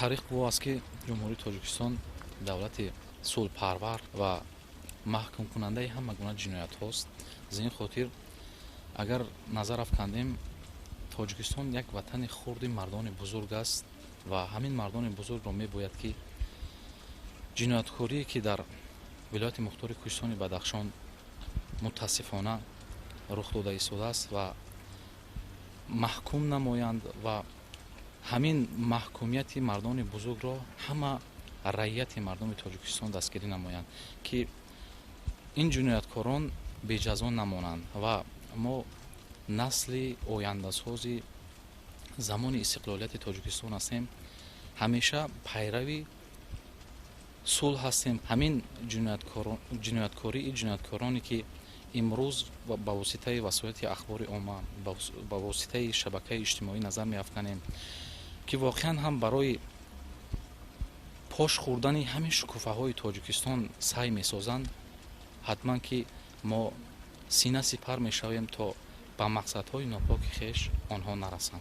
Таърих гувоҳ аст, ки Ҷумҳурии Тоҷикистон давлати сулҳпарвар ва маҳкумкунандаи ҳама гуна ҷиноятҳост. Аз ин хотир, агар назар афкандем, Тоҷикистон як ватани хурди мардони бузург аст ва ҳамин мардони бузургро мебояд, ки ҷинояткорие, ки дар Вилояти Мухтори Кӯҳистони Бадахшон мутаассифона рух дода истодааст, ва маҳкум намоянд ва ҳамин маҳкумияти мардони бузургро ҳама раияти мардуми Тоҷикистон дастгирӣ намоянд, ки ин ҷинояткорон беҷазо намонанд. Ва мо насли ояндасози замони истиқлолияти Тоҷикистон ҳастем, ҳамеша пайрави сулҳ ҳастем. Ҳамин ҷинояткории ҷинояткороне, ки имрӯз ба воситаи васоити ахбори омма, ба воситаи шабакаи иҷтимоӣ назар меафканем, ки воқеан ҳам барои пош хӯрдани ҳамин шукуфаҳои Тоҷикистон саъй месозанд, ҳатман ки мо сина сипар мешавем, то ба мақсадҳои нопоки хеш онҳо нарасанд.